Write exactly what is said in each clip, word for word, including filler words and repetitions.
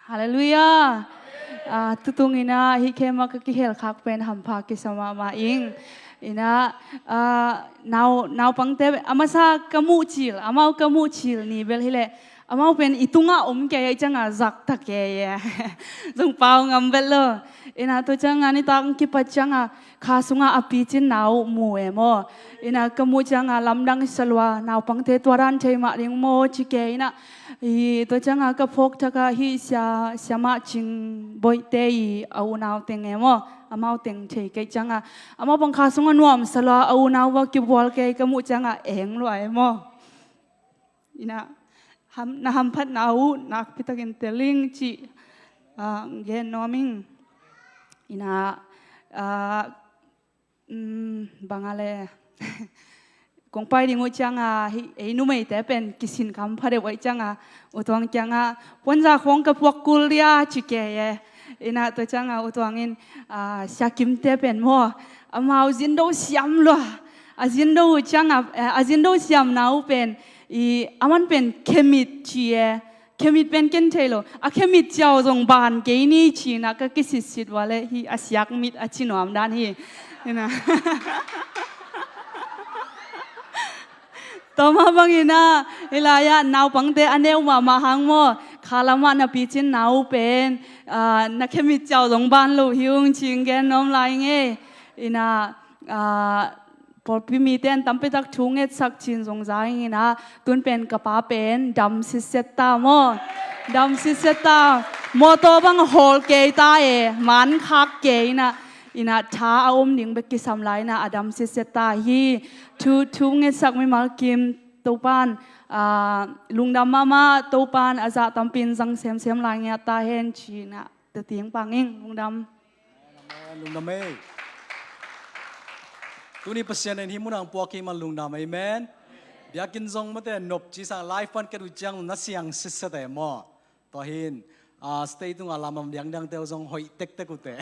Halleluiah. Ah, tutung inah hih kei mah ka kihel khak pen hampha kisa mahmah ing. Inah, ah, nau, naupangte a masa ka muh cil, amau ka muh cil ni bel hileh amau pen i tungah om kei a, i ciangah zak ta kei e. Zong pau ngam bel lo. Inah tua ciangah nitak kipat ciangah kha sungah a picin nau mu e maw. Inah ka muh ciangah lamdang sa lua, naupangte tua dan thei mah ding maw ci kei inah. Hi, tua ciangah ka phawk thakah hih sia, siamah Cing Boihte i a unau teng e maw. Amau teng thei kei ciangah amau bang kha sungah nuam sa lua, a unau va kibual kei ka muh ciangah eng lua e maw. Inah, ham, na hamphatna uh nakpitakin teling cih, ah, gen nuam ing. Inah, ah, mm, bang a le. Kong pai ding uh ciangah, hih, ei numeite pen kisin kam pha deuh uh ciangah, U Tuang kiangah, puanza khawng ka puak kul dia ci kei e. Inah tua ciangah U Tuang in, ah, Sia Kimte pen maw, amau zindo siam lua. A zindo uh ciangah, eh, a zindo siamna uh pen, i, aman pen khemit ci e. Khemit pen ken thei lo. A khemit ciau zong ban kei ni ci inah ka kisitsit ua le hi a siak mit a ci nuam dan hi. Inah. Tua mah bang inah, hih lai-ah naupangte a neu mahmah hang maw, kha lamah na picin nau pen, ah, na khemit ciau zong ban lo hi ung ci-in gen nuam lai ing e. Inah, ah, pawlpi mite in tampitak thu ngetsak cin zong za ing inah, tun pen ka pa pen dam sitset ta maw. Dam sitset ta. Mawtaw bang hawl kei ta e, man khak kei inah. Inah tha a om ding bek kisam lai inah a dam sitset ta hi. Thu, thu ngetsak mimal kim Topan, ah, lungdam mahmah, Topan a zah tampi in zang semsem lai ngiat ta hen ci inah. Tua ting pang ing, lungdam. Amen, lungdam ei. Tuni Pasian in hih munah puak hi man lungdam, amen. Biakinn zong mate nop ci sang live pan ka duh ciang na siang sitset e maw. Tua hin, ah, stage tungah lamlam diangdiangte uh zong hoih tektek uh teh.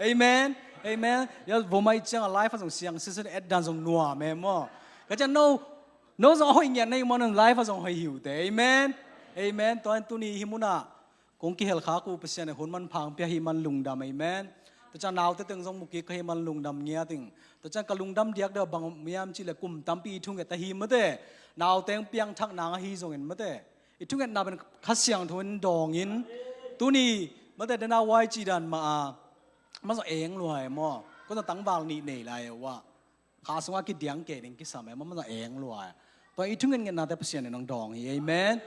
Amen. Amen. Ya, vo mai ciangah live a zong siang sitset, et dan zong nuam e maw. Ka ciang no, no zong a hoih ngiat na hi maw, no live a zong hoih hi uh teh. Amen. Amen. Tua hin tuni hih munah kong kihel khak uh Pasian in hun manpha hong pia hi man lungdam, amen. Tua ciang naute teng zong mu kik ka hi man lungdam ngiat ing. Tua ciang ka lungdam diak deuh bang hiam cih leh kum tampi i thunget ahi mate. Naute hong piangthak nang ahi zongin mate, i thungetna pen Kha Siangtho in dawng in, tuni mate dena huai cih dan mah a, mah zong eng lua e maw. Kua zong tangval nih nei lai e uh ah. Kha sungah kidiang kei ding kisam e, mah mah zong eng lua e. Tua i thungetngetnate Pasian in hong dawng hi, amen.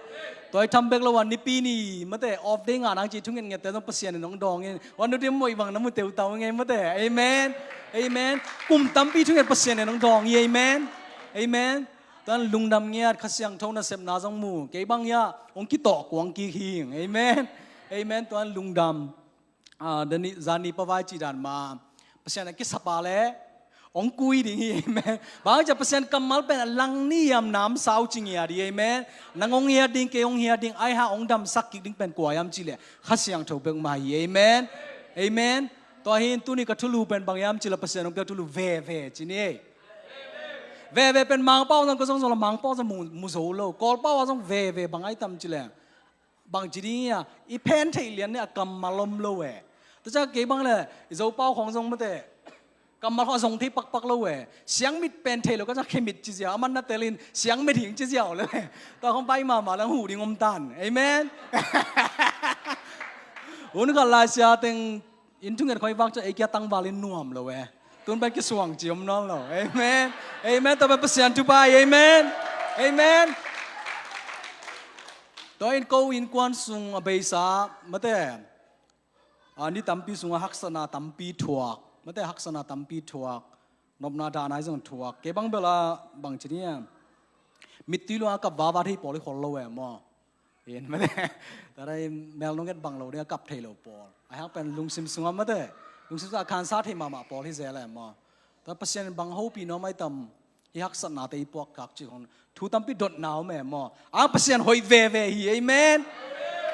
Tua i tham bek lo a, Nipi ni mate off day ngah nang cih thungetngette zong Pasian in hong dawng in. Wan nu dim moih bang na mu teutau ngei mate, amen. Amen. Kum tampi thunget Pasian in hong dawng hi, amen. Amen. Tua lungdam ngiat, Kha Siangtho nasepna zong mu. Kei bang hiah hong kitawh kuang kik hi ing. Amen. Amen. Tua lungdam. Ah, dani, zani pavai cih dan mah Pasian a kisapa le hong kui ding hi, amen. Bang hang hiam cih leh Pasian kammal pen a lang ni hiam namsau ci ngiat hi, amen. Nang hong hiat ding, kei hong hiat ding, ahi hang hong damsak kik ding pen kua hiam cih leh Kha Siangtho bek mah hi, amen. Amen. Tua hi in tuni ka thulu pen bang hiam cih leh Pasian hong piak thulu veve ci ni. Veve pen Mangpau zong ka zong zong leh Mangpau zong mu, mu zo lo. Kawlpau a zong veve bang ai tam cih leh. Bang ci ding hiam, i phen theih lian ni a kammal om lo e. Tua ciang kei bang leh, i Zopau khawng zong mate. Kammal khawng a zong thei pakpak lo e. Siangmit pen thei lo ka ciang khemit ci ziau, a man na tel in, siangmit hing ci ziau le. Tua khawng pai mahmah lang huh ding om tan. Amen. Hun khat lai sia teng, inn thunget khawng i vak ciang ei kia tangval in nuam lo e. Tun pai kisuang ci om nawn lo. Amen. Amen. Tua pen Pasian thupha hi. Amen. Amen. Tua in ko innkuan sung a beisa, mate. A ni tampi sungah haksatna tampi thuak. Mate haksatna tampi thuak. Nopna dahna hi zong thuak. Kei bang bel a bang ci ni a. Mittui lua kap vava thei pawl hi khol lo e maw. In mate. Tua dai mel nong et bang lo ding a kap thei lo pawl. A hak pen lungsim sungah mate. Lungsim sungah khansa thei mahmah pawl hi zel e maw. Tua Pasian in bang hopih nuam ai tam. Hih haksatnate i puak khak cih khawng thu tampi dotna om e maw. A Pasian hoih veve hi, amen.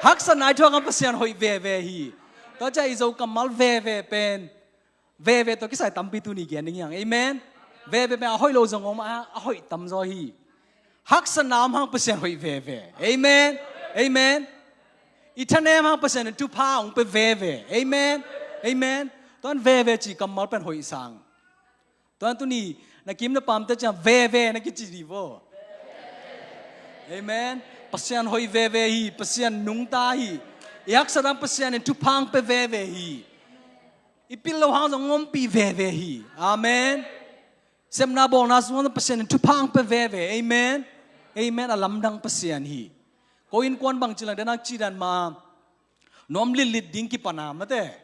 Haksatna i thuak a Pasian hoih veve hi. Tua ciang i Zo kammal veve pen. Veve tawh kisai tampi tuni gen ding hi hang, amen. Veve pen a hoih lo zong om a, a hoih tamzaw hi. Haksatna om hang Pasian hoih veve. Amen. Amen. I thanem hang Pasian in thupha hong pia veve. Amen. Amen. Tuan veve ci kammal pen hoih sang. Tuan tuni na kim na pamte ciang veve na kici di vo. Amen. Pasian hoih veve hi, Pasian nungta hi. I haksa dang Pasian in thupha hong pia veve hi. I pil lo hang zong ngompi veve hi. Amen. Sepna bawlna sungah Pasian in thupha hong pia veve. Amen. Amen. A lamdang Pasian hi. Ko innkuan bang ci lang den a ci dan ma nuam litlit ding kipan a mate.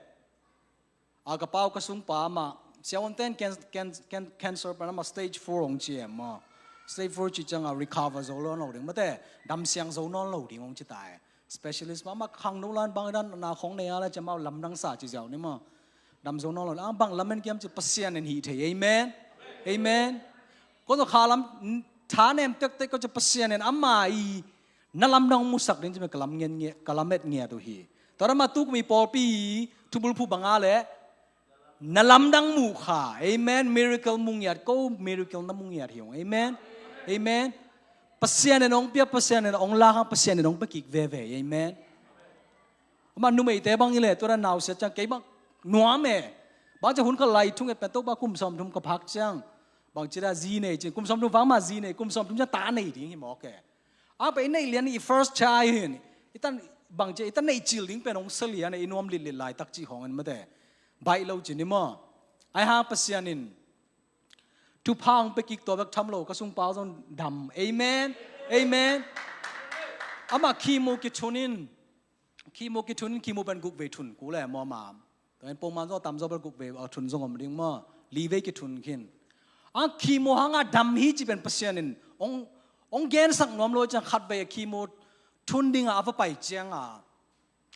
A ka pau ka sungpa mah siavuanten can, can, can, cancer pan amah stage four hong ci em maw. Stage four ci ciangah recover zo lo nawn lo ding mate. Damsiang zo nawn lo ding hong ci ta e. Specialist mah amah khangno lan bang dan na khong nei a la ciang amah lamdang sa ci ziau ni maw. Dam zo nawn lo ding. Ang bang lamen kiam ci Pasian in hih thei. Amen. Amen. Ko tawh kha lam thanem tektek ko ci Pasian in amah i na lamdang musak ding ci me ka lam ngen nge ka lamet nge tu hi. Tua ram a tu kumi pawlpi thubulphu banga le na lamdang mu kha. Amen. Miracle mu ngiat ko, miracle na mu ngiat hi ong. Amen. Amen. Pasian in ong pia, Pasian in ong la hang, Pasian in ong pia kik veve. Amen. Amah numeite bang i le tua dan nausia ciang kei bang nuam e. Bang ciang hun kha lai thung et pen Topa kum sawmthum ka phak ciang bang ci da zi nei cin, kum sawmthum vang mah zi nei, kum sawmthum ciang ta nei ding hi mawk e. Ang pen i neih lian i first child hi. I tan bang ci i tan neih cil ding pen hong sia lian e, i nuam litlit laitak ci hong en mate. Baih lo ci ni maw. Ai hang Pasian in thupha hong pia kik tua bek tham lo ka sungpau zong dam. Amen. Amen. Amah khimo kithun in, khimo kithun in, khimo pen guk vei thun ku le maw ma. Tua in pawlman zong a tam zaw bel guk vei a thun zong om ding maw. Li vei kithun khin. A khimo hanga dam hi ci pen Pasian in ong, ong gensak nuam lo ciang khat vei a khimo thun dinga a va pai cianga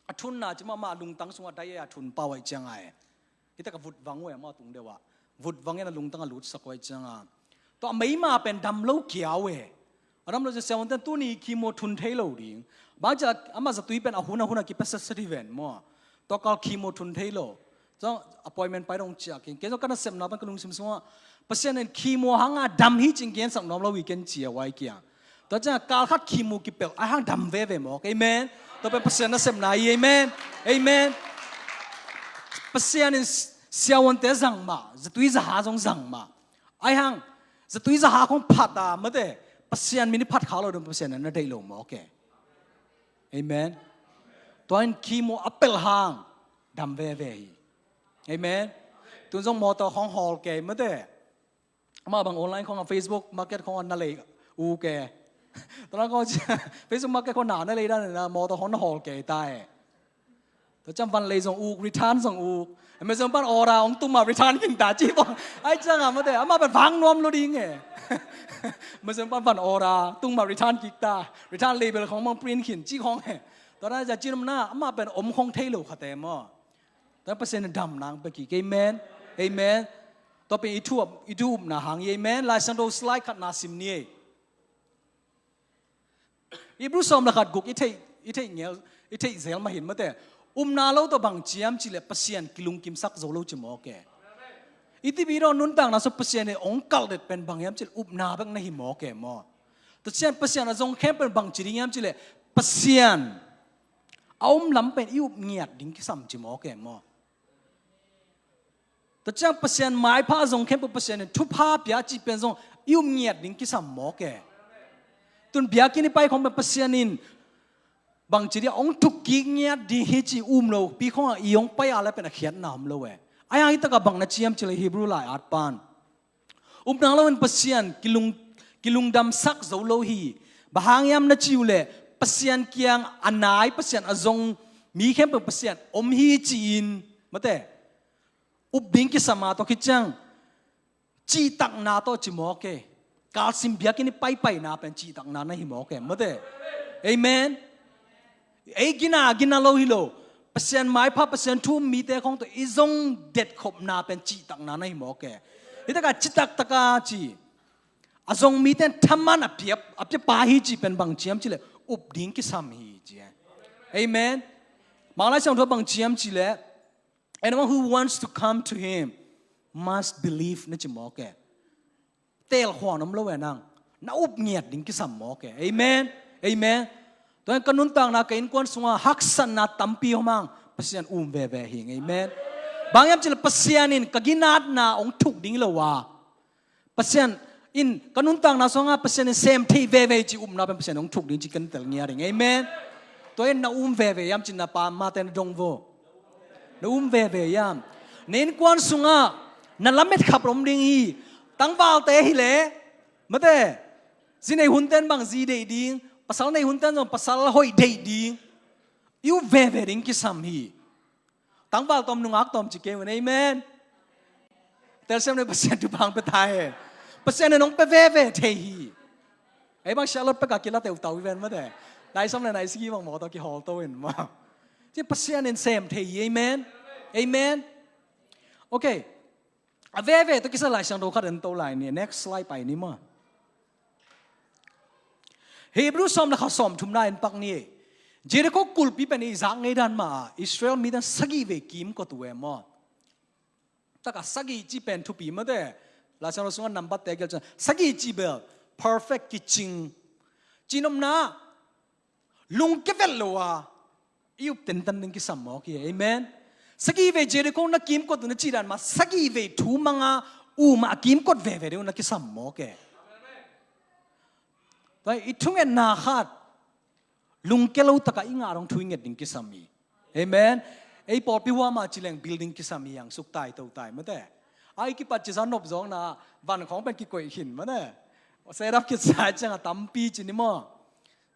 a thunna ci mah mah a lungtang sungah dai a thun pau ai cianga e. Hita ka vut vang uh e maw tung deuh ah. Vut vang in a lungtang a lutsak uh ai cianga. Tua a meima pen dam lo kiau e. A dam lo ciang siavuanten tuni khimo thun thei lo ding. Bang ciang amah zatui pen a hun a hun a kipia setset hi ven maw. Tua kal khimo thun thei lo. Zong appointment pai dong ciak in. Ken zong ka nasepna pan ka lungsim sungah Pasian in khimo hanga dam hi cing gensak nuam lo hi ken cia uai kia. Tua ciang kal khat khimo kipelh ai hang dam veve mawk. Amen. Tua pen Pasian nasepna hi. Amen. Amen. Pasian in siavuante zang mah, zatui zaha zong zang mah. Ai hang zatui zaha khong phat a mate, Pasian min i phat kha lo dong Pasian na deih lo mawk e. Amen. Tua in khimo a pelh hang dam veve hi. Amen. Tun zong mawtaw khong hawl kei mate. Amah bang online khong a Facebook market khong a na lei u ke. Tua khong Facebook market khong na na lei dan na mawtaw khong na hawl kei ta e. Tua ciang van lei zong uk, return zong uk. Amazon pan order hong tung ma return khin ta ci bang. Ai ciang a mate amah pen vang nuam lo ding e. Amazon pan van order tung ma return kik ta. Return label khong bang print khin ci khong e. Tua na za ci num na amah pen om khong thei lo khate maw. Tua Pasian in dam nang pia kik. Amen. Amen. Tua pen i thu i thu upna hang hi. Amen. Lai Siangtho slide khat na sim ni e. Hebru sawm le khat guk i theih i theih ngel i theih zel mah hin mate. Upna lo tawh bang ciam cileh Pasian kilungkimsak zo lo ci mawk e. I tipi dawn nuntakna sung Pasian in ong kalh det pen bang hiam cileh upna bek na hi mawk e maw. Tua ciang Pasian a zong khempeuh in bang ci ding hiam cileh Pasian a om lam pen i up ngiat ding kisam ci mawk e maw. Tua ciang Pasian maipha a zong khempeuh Pasian in thupha pia cih pen zong i um ngiat ding kisam mawk e. Tun biakinn i pai khong pen Pasian in bang ci dia hong thuk kik ngiat ding hi ci um lo pi khong a i hong pai a la pen a khiatna om lo e. Ai hang hi takah bang na ciam cileh Hebru lai at pan upna lo in Pasian kilung, kilungdamsak zo lo hi. Bang hang hiam na ci uhleh Pasian kiang a nai Pasian a zong mi khempeuh Pasian om hi ci-in mate. Up ding kisam a tawh khit ciang cihtakna tawh ci mawk e. Kalsim biakinn i paipaina pen cihtakna na hi mawk e mate. Amen. Ei gina gina lo hi lo. Pasian maipha Pasian thu um mite khong tawh i zong detkhopna pen cihtakna na hi mawk e. Hi takah citak taka ci a zong mite in thaman a pia a pia pa hi ci pen bang ciam cileh up ding kisam hi ci e. Amen. Manglai Siangtho bang ciam cileh Anyone who wants to come to him must believe na ci mawk e. Tel khuan om lo e nang. Na up ngiat ding kisam mawk e. Amen. Amen. Tua in ka nuntakna, ka innkuan sungah haksatna tampi om hang, Pasian um veve hi. Amen. Bang hiam cih leh Pasian in ka ginatna hong thuk ding lo a, Pasian in ka nuntakna sungah Pasian in sem thei veve ci upna pen Pasian hong thuk ding ci kan tel ngiat ding. Amen. Tua in na um veve hiam cih na pa mate na dong vo. Na um veve hiam? Na innkuan sungah na lamet khap om ding hi. Tangvalte hi leh, mate, zi nei hunten bang zi deih ding, pasal nei hunten zong pasal hoih deih ding. I up veve ding kisam hi. Tangval tawm, nungak tawm ci kei un. Amen. Telsiam le Pasian thupha pia ta hen. Pasian in hong pia veve thei hi. Ei bang Charlotte pek a kila teutau i ven mate. Nai sawm le nai sagih bang mawtaw kihawl to in maw. Ci Pasian in sem thei hi. Amen. Amen. Okay. A veve tawh kisai Lai Siangtho khat en to lai ni. Next slide pai ni maw. Hebrew sawm le khat, sawm thumna en pak ni. Jericho kulhpi pen i zak ngei dan mah a Israel mite in sagih vei kimkot uh e maw. Taka sagih cih pen thupi mate. Lai Siangtho sungah number te gelh ciang sagih cih bel perfect, kicing, cihnopna, lungkia vet lo a i up tentan ding kisam mawk hi. Amen. Sagih vei Jericho na kimkot uh na cih dan mah sagih vei thu mang a um a kimkot veve ding uh na kisam mawk e. Tua i thungetna khat lungkia lo taka i ngah dong thu i nget ding kisam hi. Amen. Ei pawlpi hua mah ci leng building kisam hi hang, suk tai to tai mate. A i kipat ci sa nop zawkna van khawng pen kikoih khin mate. Set up khit sa ciang a tampi ci ni maw.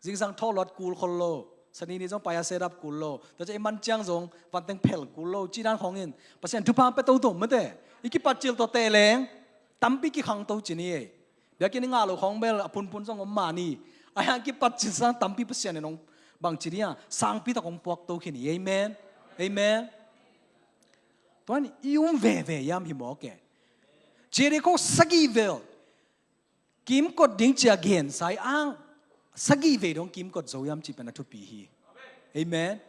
Zingsang thawh luat kul khol lo. Sani ni zong pai a set up kul lo. Tua ciang i man ciang zong vanteng phel kul lo. Ci dan khawng in Pasian thupha pia toto mate. I kipat cil tawh teh leng tampi kikhang to ci ni ei. Biakinn i ngah lo khawng bel a phunphun zong om mah ni. A hiang kipat cil sang tampi Pasian in hong bang ci ni a sangpi tak hong puak to khin hi. Amen. Amen. Tua in i um veve hiam hi mawk e. Jericho sagih vel kimkot ding ci a gen sa hi ang, sagih vei dong kimkot zo hiam cih pen a thupi hi. Amen.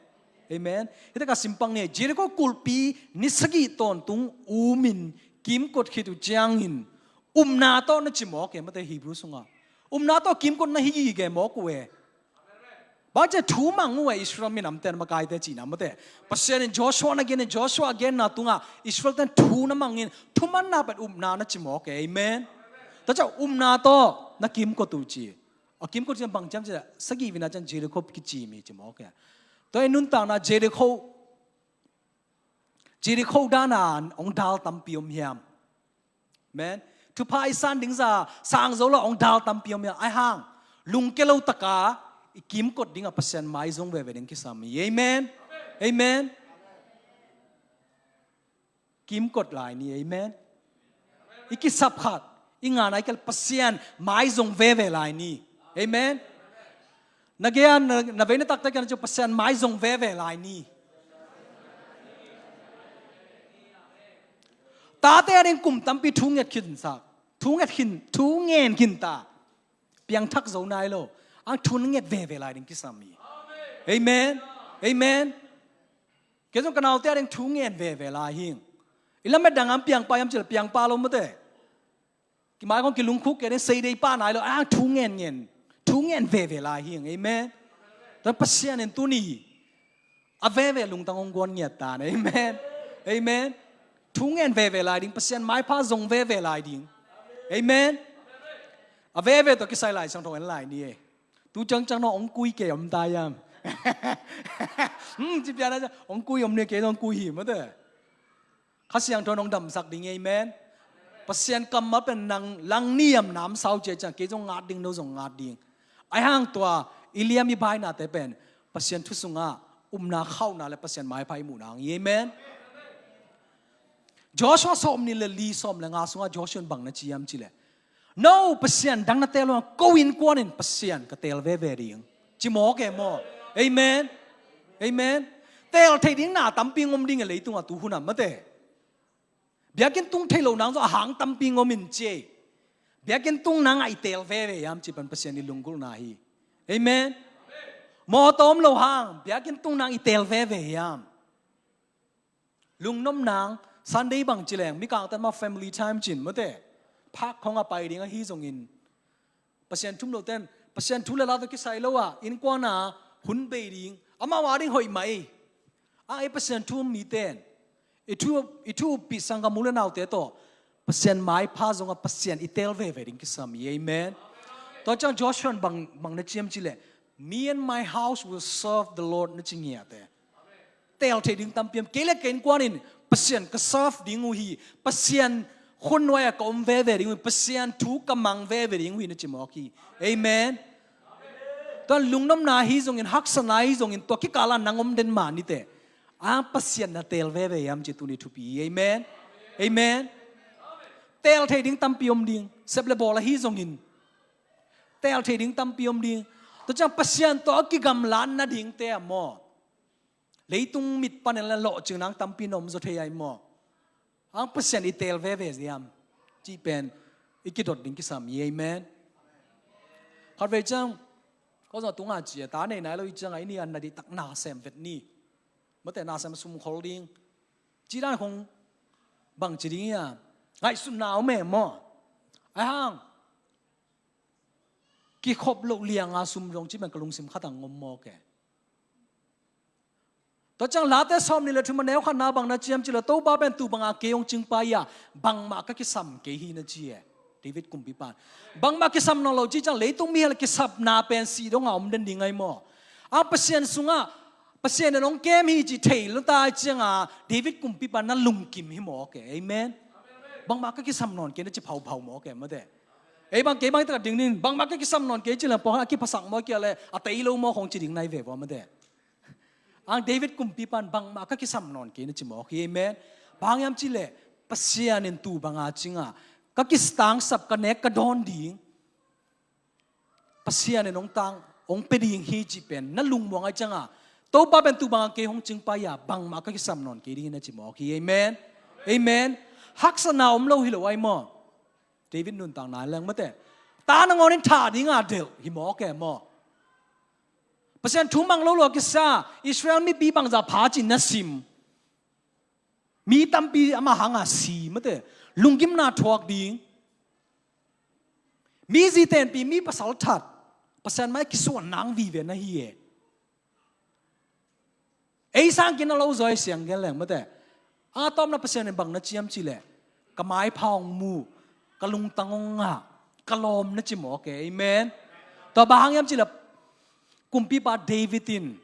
Amen. Hi taka simpang ni, Jericho kulhpi ni sagih tawntung um in kimkot khit uh ciangin upna tawh na ci mawk e mate Hebrew sungah. Upna tawh kimkot na hi gige mawk uh e. Bang ci thu mang uh e Israel minamte na makaite cihna mate. Pasian in Joshua na gen in Joshua a genna tungah Israel ten thu na mang in thumanna pen upna na ci mawk e. Amen. Tua ciang upna tawh na kimkot uh ci. A kimkot ciang bang ciam ci sagih vina ciang Jericho kici mi ci mawk e. Tua i nuntakna Jericho, Jericho dana hong dal tampi om hiam? Amen. Thupha i san ding za sang zo lo hong dal tampi om hiam? Ai hang lungkia lo taka i kimkot ding a Pasian mai zong veve ding kisam hi. Amen. Amen. Kimkot lai ni. Amen. I kisap khat i ngana i kal Pasian mai zong veve lai ni. Amen. Na gei a na, na vei na takte kiang na ci Pasian mai zong veve lai ni. Tate a ding kum tampi thu nget khin sa, thu nget khin, thu ngen khin ta. Piangthak zo nai lo. Ang thu nget veve lai ding kisam hi. Amen. Amen. Kei zong ka naute a ding thu ngen veve lai hing. I lamet dang ang piangpa hiam cil piangpa lo mate. Kimai kong kilungkhuk kei ding sei dei pa nai lo ang thu ngen ngen, thu ngen veve lai hing. Amen. Tua Pasian in tuni a veve lungtang hong guan ngiat ta. Amen. Amen. Thu ngen veve lai ding, Pasian maipha zong veve lai ding. Amen. A veve tawh kisai Lai Siangtho en lai ni e. Tu ciangciang no hong kui kei om ta hiam? Hmm, ci pian a hong kui om ni kei hong kui hi mate. Kha Siangtho in hong damsak ding. Amen. Pasian kammal pen nang lang niam namsau cia ciang kei zong ngat ding, no zong ngat ding. Ai hang tua i liam i bainate pen Pasian thu sungah upna khauhna le Pasian maipha i muhna hang hi. Amen. Joshua sawm nih le li sawm le nga sungah Joshua in bang na ci hiam cih leh, no Pasian dang na teel lo hang ko innkuan in Pasian ka teel veve ding ci mawk e maw. Amen. Amen. Teel theih ding na tampi ngom ding e leitungah tu hunah mate. Biakinn tung theih loh nang zong a hang tampi ngom in ci ei. Biakinn tung nang a i teel veve hiam cih pen Pasian i lunggulhna hi. Amen. Mawtaw om lo hang biakinn tung nang i teel veve hiam? Lungnom nang Sunday bang ci leng mikangte mah family time cin mate. Phak khong a pai ding ahi zongin Pasian thum lo ten Pasian thu le la tawh kisai lo a innkuan a hun bei ding, amau a ding hoih mah ei. A ei Pasian thu um mite in i thu, i thu uppi sanggam u le naute tawh Pasian maipha zongah Pasian i teel veve ding kisam hi. Amen. Tua ciang Joshua in bang, bang na ci hiam cih leh, "Me and my house will serve the Lord," na ci ngiat e. Teel thei ding tampi om. Kei le kei innkuan in Pasian ka serve ding uh hi. Pasian khuanuai ah ka om veve ding uh hi. Pasian thu ka mang veve ding uh hi, na ci mawk hi. Amen. Tua lungnopna hi zongin, haksatna hi zongin, tua kikal ah nang om den mah ni teh, a Pasian na teel veve hiam cih tuni thupi hi. Amen. Amen. Teel thei ding tampi om ding. Sep le bawl ahi zongin teel thei ding tampi om ding. Tua ciang Pasian tawh a kigamlatna dingte ah maw, leitung mit panin la lawhcing nang tampi na om zaw thei ai maw. Ang Pasian i teel veve hiam cih pen i kidot ding kisam hi. Amen. Khatvei ciang, ko zong tunga ci a, ta nei nai lo hi ciang a, i ni an na dih tak na sem vet ni. Mate, na sem sum khol ding. Ci dan khong bang ci ding hi a, ngaihsutna om e maw. Ai hang kikhop loh lianga sum zong ci pen ka lungsim khat ang om mawk e. Tua ciang Late sawmnih le thum a neu khatna bang na ci hiam cih leh, Topa pen tu banga kei hong cingpa hi a, bangmah ka kisam kei hi, na ci e. David kumpipa in bangmah kisam nawn lo ci ciang, leitung mihel kisapna pen sih donga om den ding ai maw. A Pasian sungah Pasian in hong kem hi cih thei lo ta cianga David kumpipa na lungkim hi mawk e. Amen. Bangmah ka kisam nawn kei, na ci phauphau mawk e, mate. Ei bang, kei bang i tak a ding ning, bangmah ka kisam nawn kei ci leng pawh a kiphasak maw, kia le a tei lo maw khong ci ding nai ve vua, mate. Ang David kumpipa in bangmah ka kisam nawn kei, na ci mawk hi. Amen. Bang hang hiam cih leh Pasian in tu banga cinga ka kitangsap, ka nek ka dawn ding Pasian in hong tang, hong pia ding hi cih pen na lungmuang ai cianga, Topa pen tu banga kei hong cingpa hi a, bangmah ka kisam nawn kei ding hi, na ci mawk hi. Amen. Amen. Haksatna om lo hi lo ai maw. David nuntakna leng, mate, ta nangawn in thah dinga delh hi mawk e maw. Pasian thu mang lo lo a kisa Israel mipi bangzah pha ci na sim. Mi tampi amah hanga si, mate, lunggimna thuak ding. Mi zi tenpi, mi pasal that Pasian mai kisuan nang vive na hi e. Ei sang kina lo zaw, ei siang gen leng, mate. A tawpna Pasian in bang na ci hiam cih leh, ka maipha hong mu, ka lungtang hong ngah, ka lawm, na ci mawk e. Amen. Tua bang hang hiam cih leh kumpipa David in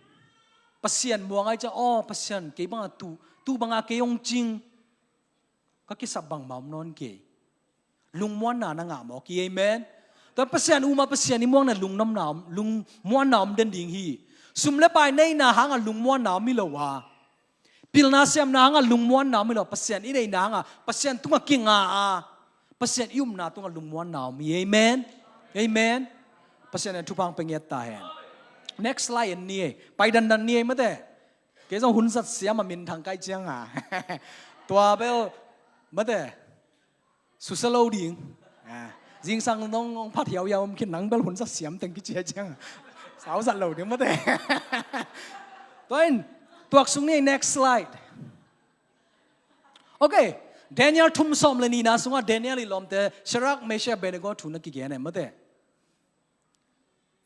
Pasian muang ai ciang, aw Pasian, kei banga tu, tu banga kei hong cing, ka kisap bangmah om nawn kei. Lungmuanna na ngah mawk hi. Amen. Tua Pasian um a, Pasian i muangna lungnopna om, lungmuanna om den ding hi. Sum le pai neihna hanga lungmuanna om hi lo a, pilna siamna hanga lungmuanna om hi lo a, Pasian i neihna hanga Pasian tunga kinga a, Pasian i upna tunga lungmuanna om hi. Amen. Amen. Pasian in thupha hong pia ngiat ta hen. Next slide en ni ei. Pai dandan ni ei, mate. Kei zong hun zat siam a, minthang kai cianga tua bel, mate, susia lo ding. Ah, zingsang nong hong phat hiauhiau om khin, nang bel hun zat siam teng kici a cianga sau zat lo ding, mate. Tua in, tuak sung ni, next slide. Ok. Daniel thum sawm le nihna sungah Daniel i lawmte Shadrach, Meshach, Abednego thu na kigen e, mate.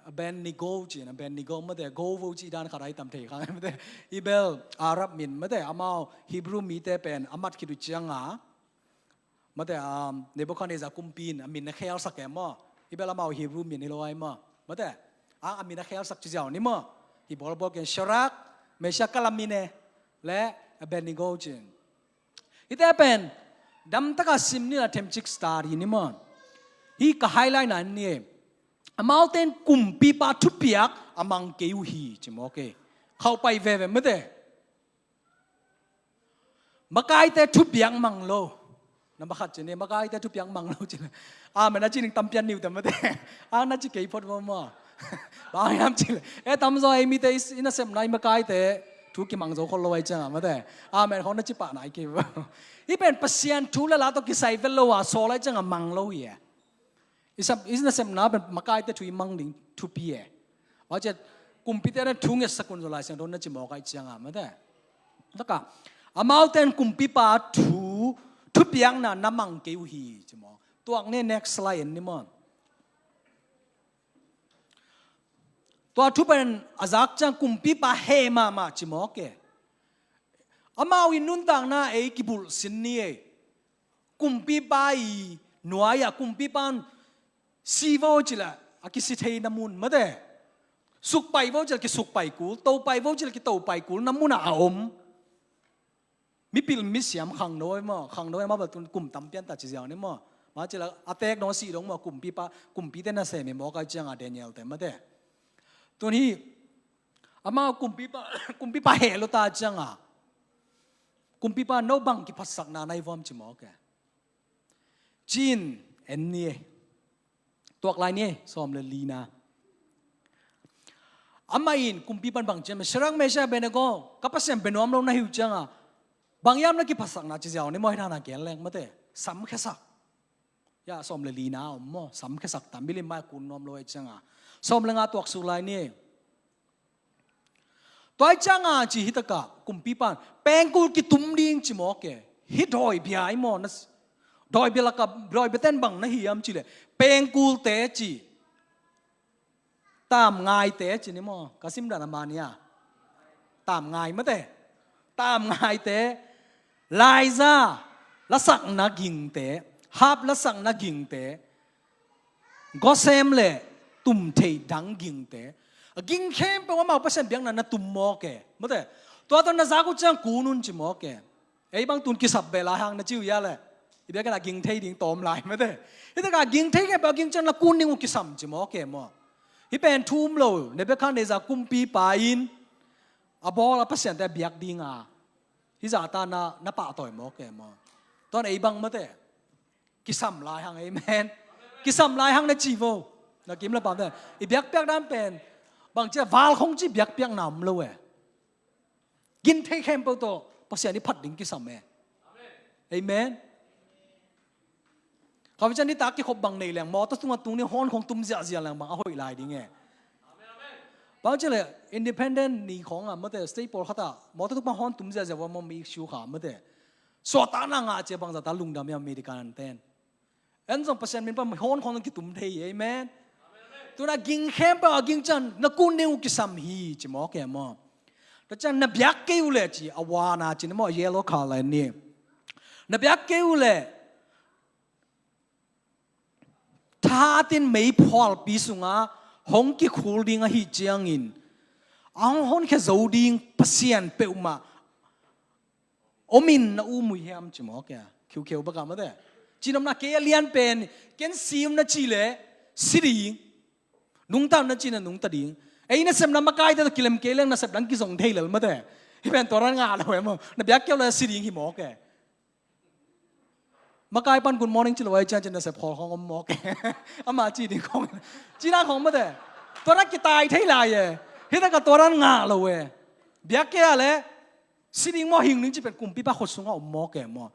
Abednego ci-in, Abednego, mate, go vo cih dan khat ahi tam thei kha, mate. Hi bel Arab min, mate, amau Hebrew mite pen a mat khit uh cianga, mate, um, Nebuchadnezzar kumpi in a min a khelsak e maw. Hi bel amau Hebrew min hi lo ai maw, mate. A, a min a khelsak ci ziau ni maw. Hi bawlbawl ken Shadrach, Meshach, ka la min e, le Abednego ci-in. Hihte pen damtaka sim ni la, themcik study ni maw. Hih ka highlight na ni e. Amaute in kumpipa thupiak a mang kei uh hi, ci mawk e. Khauh pai veve, mate. Makaite thupiak mang lo. Number khat ci ni, makaite thupiak mang lo ci le. Amen a ci ning tampian niu te, mate. A na ci kei phot maw maw. Bang hiam ci le, e, tamzaw ei mite i nasepna i makaite thu kimang zo khol lo ai cianga, mate. Amen khong na ci pah nai kei vo. Hih pen Pasian thu le la tawh kisai vet lo a sawl ai cianga mang lo hi e. I sap, i nasepna pen makaite thu i mang ding thupi e. Tua ciah kumpite na thu ngetsak un zaw, Lai Siangtho na ci mawk ai cianga, mate. Taka amaute in kumpipa thu, thupiakna na mang kei uh hi, ci mawk. Tuak ni, next slide en ni maw. Tua thu pen a zak ciang kumpipa heh mahmah ci mawk e. Amau i nuntakna ei kibulh sin ni ei. Kumpipa i nuai-ah kumpipa in si vo cih leh a kisi thei na mun mate. Sukpai vo cih leh kisukpai kul, topai vo cih leh kitopai kul na munah a om. Mipil misiam khangno ei maw, khangno ei maw, bel tun kum tam pian ta ci ziau ni maw. Mah ci leh a teek dong a sih dong maw, kumpipa, kumpite nasem hi mawk a, ciang a Daniel te mate. Tun hi amau kumpipa, kumpipa heh lo ta ciang a, kumpipa no bang kiphatsakna na hi vuam ci mawk e. Ci-in en ni ei. Tuak lai ni ei, sawm le lina. Amah in kumpipa in bang ci hiam, Shadrach, Meshach, Abednego, ka Pasian bia nuam lo na hi uh ciang a, bang hiam na kiphatsakna ci ziau ni maw, hi dan a gen leng mate. Samkhiasak. Ya, sawm le lina om maw, samkhiasak ta, milim mai kun nuam lo ei ciang a. Sawm le nga, tuak suk lai ni ei. Tua hi ciang a ci hi tak a, kumpipa in pengkul kitum ding ci mawk e. Hi dawibia hi maw, na s-, dawibia lak a, dawibia ten bang na hi hiam cih leh, pengkulte ci. Tamngaite ci ni maw, ka sim dan a mah ni a. Tamngai mate. Tamngaite, laiza lasakna gingte, harp lasakna gingte, gawsem le tumtheih dang gingte. A ging khempeuh amau Pasian biakna na tum mawk e. Mate. Tua tawh na zak uh ciang kun un ci mawk e. Ei bang tun kisap beh lai hang na ci uh hia leh. I biakinn ah ging thei ding tawm lai mate. Hi tak a ging thei khempeuh a ging ciang na kun ding uh kisam ci mawk e maw. Hi pen thu um lo, Nebuchadnezzar kumpipa in a bawl a pasiante a biak ding a, hi zah ta na, na pahtawi mawk e maw. Tua in ei bang mate. Kisam lai hang, amen. Kisam lai hang na ci vo. Na kim le pam te. I biakpiak dan pen bang ci a, val khong ci biakpiakna om lo e. Ging thei khempeuh tawh Pasian i phat ding kisam e. Amen. Khawi ciang nitak kikhop bang nei leng, mawtaw tungah tung ni, hawn khong tum ziahziah leng bang a hoih lai ding e. Bang ci leh independent ni khong a, mate, state pawlkhat ah mawtaw tung pan hawn tum ziahziah va maw, mi shu kha, mate. Suahtakna ngah cia bangzah ta lungdam hiam American ten. En zong Pasian min pan hawn khong kitum thei hi, amen. Tuna ging khempeuh a ging ciang na kun ding uh kisam hi ci mawk e maw. Tua ciang na biak kei uh leh ci, a wana ci ni maw, a yellow colour ni. Na biak kei uh leh thahatin meiphualpi sungah hong kikhul ding ahih ciangin a hong honkhia zo ding Pasian peuhmah omin na um uh hiam ci mawk e. Khiukheu bak a mate. Cihnopna kei a lian pen, ken si um na cih leh si ding. Nungta um na cih leh nungta ding. Ei nasepna makaite tawh kilem kei leng nasep dang kizong thei lel mate. Hi pen tua dan ngah lo e maw. Na biak kei uh leh si ding hi mawk e. Makai pan good morning ci lo ai ciang, ciang nasep khawl khong om mawk e. Amah ci ding khong, cina khong mate. Tua dan kitai thei lai e. Hi tak a tua dan ngah lo e. Biak kei a leh si ding maw, hing ding ci pen kumpipa khut sungah om mawk e maw.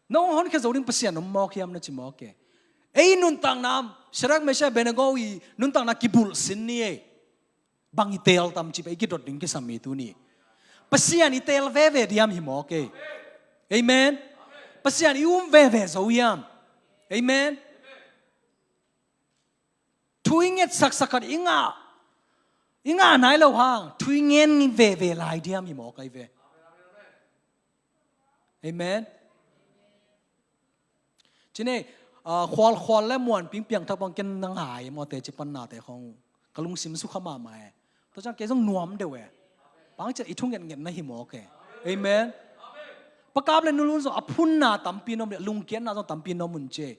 Na hong honkhia zo ding Pasian om mawk hiam na ci mawk e. Ei nuntakna, Shadrach, Meshach, Abednego i nuntakna kibulh sin ni e. Bang i teel tam ci pen i kidot ding kisam hi tuni. Pasian i teel veve diam hi mawk e. Amen. Pasian i um veve zo hiam. Amen. Thu i nget saksak khat i ngah, i ngah nai lo hang thu i ngen veve lai diam hi mawk ai ve. Amen. Ci ni, ah, khualkhual le muanping piangthak bang ken na ngai maw, teci pannate khong ka lungsim sukha mahmah e. Tua ciang kei zong nuam deuh e. Bang ci a i thu ngetngetna hi mawk e. Amen. Pa Kap le Nu Lun zong a phunna tampi na om le lungkiatna zong tampi na om un ci.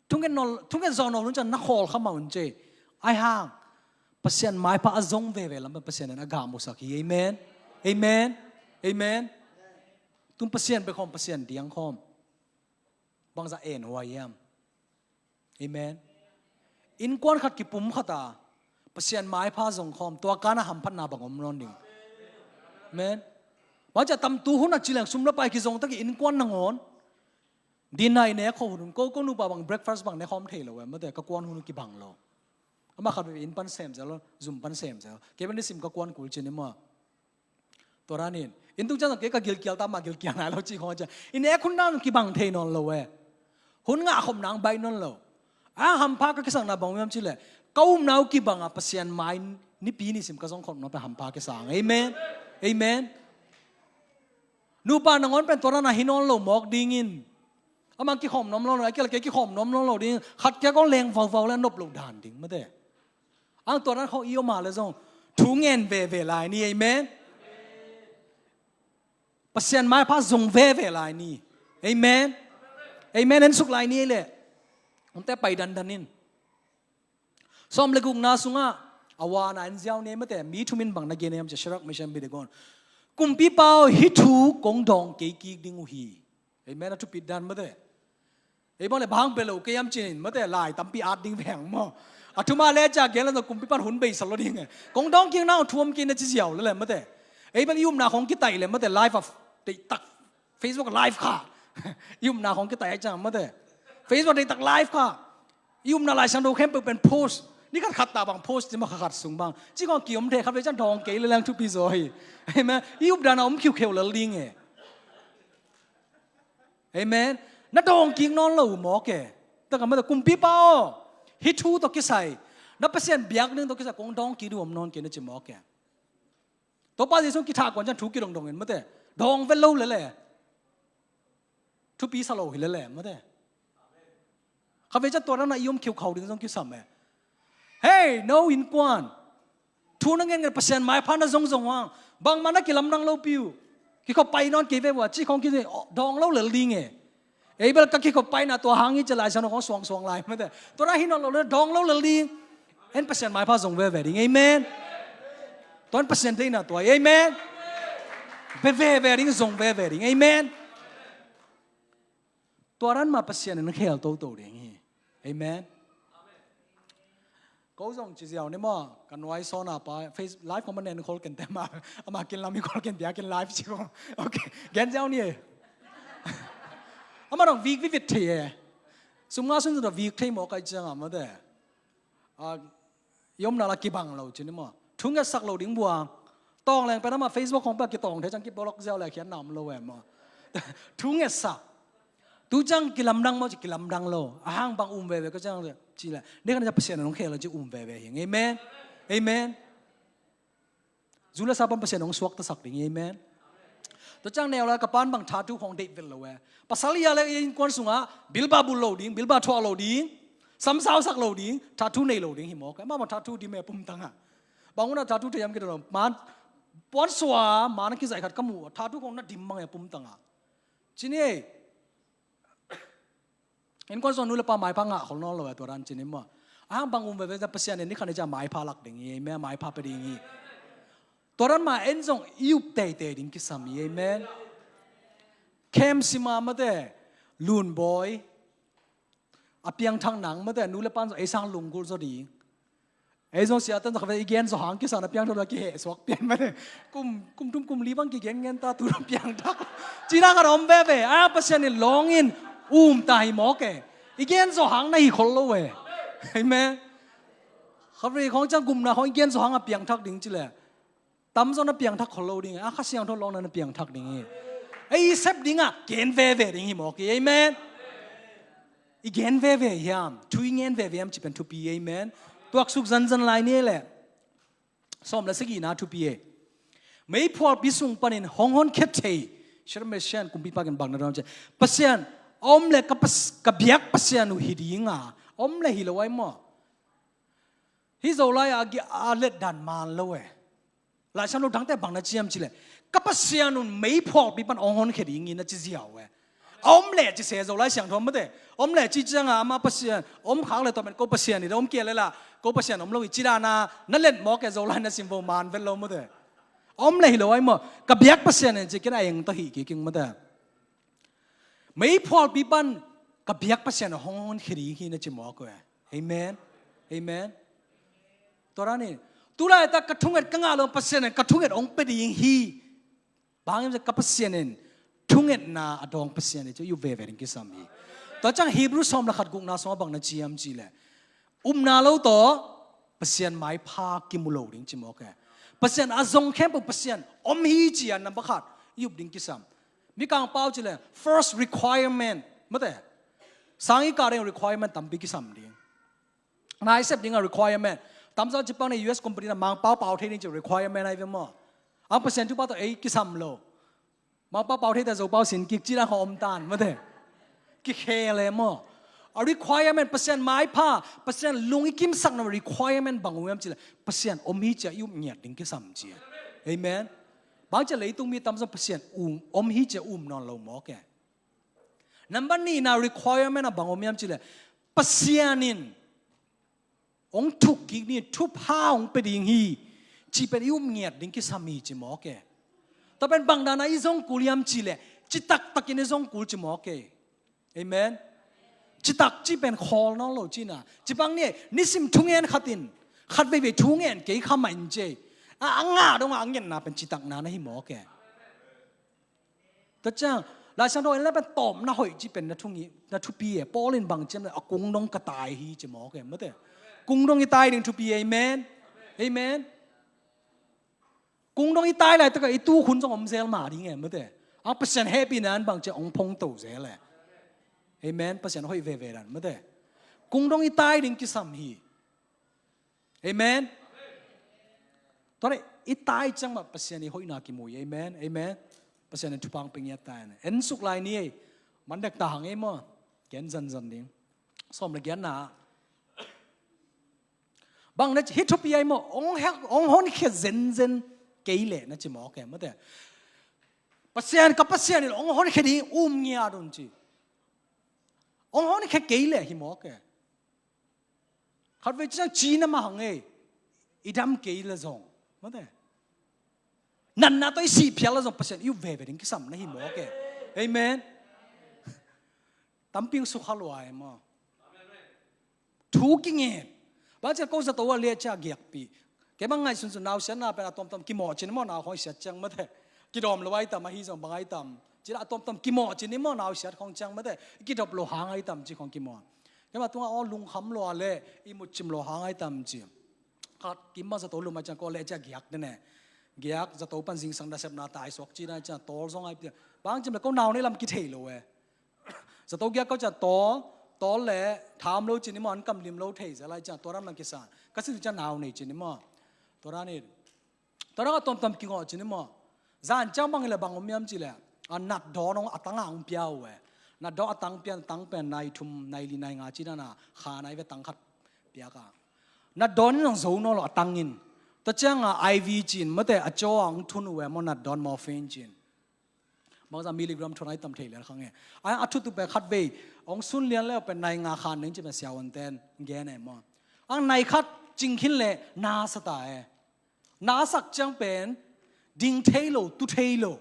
Thunget nawn, thunget zawh nawn hun ciang na khawl kha mah un ci. Ai hang Pasian maipha a zong veve lam pen Pasian in a gahmusak hi. Amen. Amen. Amen. Tun Pasian bek khawm, Pasian diang khawm bangzah en huai hiam? Amen. Innkuan khat kipum khat a Pasian maipha zong khawm, tua kan a hamphatna bang om nawn ding? Amen. Bang ci a tamtu hun a ci leng sum le pai kizong tak i innkuan nangawn dinner i nek khawh hun, ko, ko nupa bang breakfast bang ne khawm thei lo e, mate, ka kuan hun kibang lo. Amah khat veve inn pan sem zel, zum pan sem zel. Kei bang ni sim ka kuan kul ci ni maw. Tua dan in, inn tung ciang kei ka gilkial ta, amah gilkial nai lo ci khawng ciang. I nek hun dan kibang thei nawn lo e. Hun ngah khop nang baih nawn lo. A hampha ka kisakna bang hiam ci leh, Ka upna uh kibang a Pasian mai nipi nisim ka zong khawm nuam pen hampha kisang. Amen. Amen. Nupa nangawn pen tua dan a hi nawn lo mawk dingin, amah kikhawm nuam lo, a kia le kei kikhawm nuam lo ding, khat kia kong leng vauvau le a nop lo dan ding mate. Ang tua dan khawng i om a le zong thu ngen veve lai ni. Amen. Pasian maipha zong veve lai ni. Amen. Amen. En suk lai ni le. Omte pai dandan in. Sawm le gukna sungah a wana en ziau ni mate, mi thum in bang na gen hiam ci a, Shadrach, Meshach, Abednego in, Kumpipa aw, hih thu kong dawng kei kik ding uh hi. Amen. A thupit dan mate. Ei bang le bang bia lo kei hiam cin mate, lai tampi at ding veng maw. A thumah le ca gen le zong kumpipa in hun beisa lo ding e. Kong dawng kik nang thu om kei na ci ziau le le mate. Ei bang i upna khawng kitai le mate, live of, deihtak Facebook live kha. I upna khawng kitai a ciang mate, Facebook deihtak live kha. I upna Lai Siangtho khempeuh pen post, ni khat khat ta bang post ci ma kha khat sung bang ci khawng kiom thei, khat vei ciang dawng kei le lang thupi zaw hi. Amen. I updan a om khiukheu lel ding e. Amen. Na dawng kik nawn lo uh mawk e. Taka mate, Kumpipa aw, hih thu tawh kisai, na Pasian biak ding tawh kisai kong dawng kik ding uh om nawn kei na ci mawk e. Topa Jesu kithah kuan ciang thu kidongdong in mate, dawng vet lo lele, thupi sa lo hi lele mate. Kha vei ciang tua dan a i om khiukhau ding zong kisam e. Hei no innkuan, thu na ngen ngen Pasian maipha na zongzong uh hang, bangmah na kilamdang lopi uh. Kikhop pai nawn kei ve uh a ci khawng kidawng lo lel ding e. Ei bel ka kikhop paina tua hang hi ci a Lai Siangtho khawng suangsuang lai mate. Tua dan hi nawn lo le dawng lo lel ding. En Pasian maipha zong veve ding. Amen. Tua en Pasian deihna tua hi. Amen. Be veve ding, zong veve ding. Amen. Tua dan mah Pasian in khel toto ding hi. Amen. Ko zong ci ziau ni maw, ka nuai sawn a pa, Face, live khawng ma nen khol ken te ma, ama kin lam hi khol ken bia kin live ci ko. Ok, gen ziau ni e. Ama dong vik vivit thei e. Sum nga sun zong vik thei maw kai ciang a mate. A, i omna la kibang lo ci ni maw. Thu ngetsak lo ding bua. Tawng leng pen ama Facebook khawng pen a kitawng thei ciang kibolok ziau le khian nam lo e maw. Thu ngetsak. Tu ciang kilamdang maw ci kilamdang lo. A hang bang um veve ka ciang ci le. Ni kan ciang Pasian in hong khel lo ci um veve hi. Amen. Amen. Zu le sa pan Pasian hong suaktasak ding hi. Amen. Tua ciang neu lai ka pan bang thathu khawng deih vet lo e. Pasal hi a le innkuan sungah bilbah bul lo ding, bilbah thuah lo ding, samsausak lo ding, thathu nei lo ding hi mawk e. Mah bang thathu dim e pumtang a. Bang hun a thathu thei hiam kidong lo. Man, puan sua, man a kizaih khat ka mu, thathu khawng na dim mang e pumtang a. Ci ni e. Innkuan sung nu le pa maipha ngah khol nawn lo e tua dan ci ni maw. A hang bang um veve ciang Pasian in ni khan ni ciang maipha lak ding hi. Amen. Maipha pe ding hi. Tua dan mah en zong i up teitei ding kisam hi. Amen. Khem sima mate, lunbawi, a piangthak nang mate, nu le pan zong ei sang lunggulh zaw ding. Ei zong sia tan zong kha ve i gen zaw hang kisa na piangthak lo kiheh suak pian mate. Kum, kum thum kum li bang kigen ngen ta tu na piangthak. Cina khat om veve, a Pasian in lawng in um ta hi mawk e. I gen zaw hang na hi khol lo e. Amen. Kha ve khawng ciang gumna khawng i gen zaw hang a piangthak ding ci le. Tamzaw na piangthak khol lo ding, a Kha Siangtho lawng na na piangthak ding hi. Ei sep ding a gen veve ding hi mawk hi. Amen. I gen veve hiam, thu i ngen veve hiam ci pen thupi. Amen. Tuaksuk zanzan lai ni le. Sawm le sagihna thupi e. Meiphualpi sung panin hong honkhia thei Shadrach, Meshach, kumpipa kin bang na dawng ci. Pasian a om le ka, ka biak Pasian uh hi ding a, a om le hi lo ai maw. Hi Zolai a, a letdan man lo e. Lai Siangtho dangte bang na ci hiam ci le, ka Pasian un meiphualpi pan hong honkhia ding hi na ci ziau e. A om le ci se Zolai Siangtho mate. Om le ci ciang a ama Pasian om khak le tua pen ko Pasian hi de, om kei le la ko Pasian om lo hi ci dan a na let mawk e. Zolai na sim vo man vet lo mate. A om le hi lo ai maw, ka biak Pasian in ci kei na eng tawh hi kik ing mate. Meiphualpi pan ka biak Pasian a hong honkhia ding hi na ci mawk e. Amen. Amen. Tua dan in tulaitak ka thunget ka ngah lo Pasian in ka thunget hong pia ding hi. Bang hiam ka Pasian in thungetna a dawng Pasian hi ci i up veve ding kisam hi. Tua ciang Hebrew sawm le khat gukna sungah bang na ci hiam ci le, upna lo tawh Pasian maipha kimu lo ding ci mawk e. Pasian a zong khempeuh Pasian om hi ci a number khat i up ding kisam. Mikang pau ci le first requirement mate. Sang i kah ding requirement tampi kisam ding. Nai sep ding a requirement. Tamzaw ci pang ni U S company na Mangpau pau thei ding ci requirement ai ve maw. Ang Pasian thupha tawh ei kisam lo. Mangpau pau thei ta Zopau sin kik ci dan kha om tan mate. Kikhel e maw. A requirement Pasian maipha, Pasian lung i kimsak na requirement bang om hiam ci le. Pasian om hi ci a i up ngiat ding kisam ci. Amen. Bang ci leitung mi tamzaw Pasian um, om hi ci a um nawn lo maw ke. Number ni na requirement a bang om hiam ci le. Pasian in hong thuk kik ni, thupha hong pe ding hi. Ci pen i um ngiat ding kisam hi ci maw ke. Tua pen bang dan a i zong kul hiam ci le. Citak takin i zong kul ci maw ke. Amen. Citak ci pen khawl nawn lo ci na. Ci bang ni, nisim thungen khat in. Khat veivei thungen kei kha mah in ci. A, a ngah dong a ngenna pen citak na na hi maw ke. Tua ciang, Lai Siangtho en la pen tawm na hoih ci pen na thu ngi, na thupi e. Paul in bang ciam le a kung dong ka tai hi ci maw ke, mate. Kung dong i tai ding thupi e, amen. Amen. Kung dong i tai lai taka i tu khun zong om zel ma ding e, mate. Ang Pasian hehpihna in bang ciam ong phong to zel e. Amen. Pasian hoih veve dan, mate. Kung dong i tai ding kisam hi. Amen. Tua le i tai ciang mah Pasian i hoihna kimu hi. Amen. Amen. Pasian in thupha hong pe ngiat ta. En suk lai ni ei. Man dek ta hang ei maw. Gen zanzan ding. Sawm le giatna. Bang na ci hi thupi ai maw. Ong hek, ong honkhia zenzen kei le na ci maw ke mate. Pasian ka Pasian in ong honkhia ding um ngiat un ci. Ong honkhia kei le hi maw ke. Khatvei ciang cina mah hang ei. I dam kei le zong. Mate. Natna tawh i sih phial le zong Pasian i up veve ding kisam na hi maw ke. Amen. Tampi sukha lua e maw. Thu kingen. Bang ciang ko zato a le cia giakpi. Kei bang ngaihsun sun nausiatna pen a tomtom kimawh cin maw nau khong siat ciang mate. Kidawm lo ai tam ahi zong bang ai tam. Cila a tomtom kimawh cin i maw nausiat khong ciang mate. Kidop lo hang ai tam ci khong kimawh. Kei ma tunga aw lungkham lo a le i mutcim lo hang ai tam ci. Khat kim bang zato lum ai ciang ko le cia giak dene. Giak zato pan zingsang da sepna tai suak ci na ai ciang tol zong ai pia. Bang cim le ko nau nei lam kithei lo e. Zato giak ko ciang tawl, tawl le tham lo cin i maw an kam lim lo thei zel ai ciang tua ram lang kisan. Ka sin ciang nau nei cin i maw. Tua ran i. Tua ran a tomtom kingawh cin i maw. Zan ciang bang i le bang om hiam ci le. A nat dawn ong a tang a ong pia uh e. Nat dawn a tang pia, tang pen nai thum, nai li, nai nga ci na na. Kha nai ve tang khat pia ka. Nat dawn in ong zo nawn lo a tang in. Tua ciang a I V cin mate a caw a ong thun uh e maw nat dawn morphine cin. Bangza milligram thon ai tam thei lian khang e. Ai a thutu pe khat vei. Ong sun lian leu pen nai nga khan ning ci pen siawan ten gen e maw. Ang nai khat cing khin le na sa ta e. Na sak ciang pen ding thei lo, tu thei lo.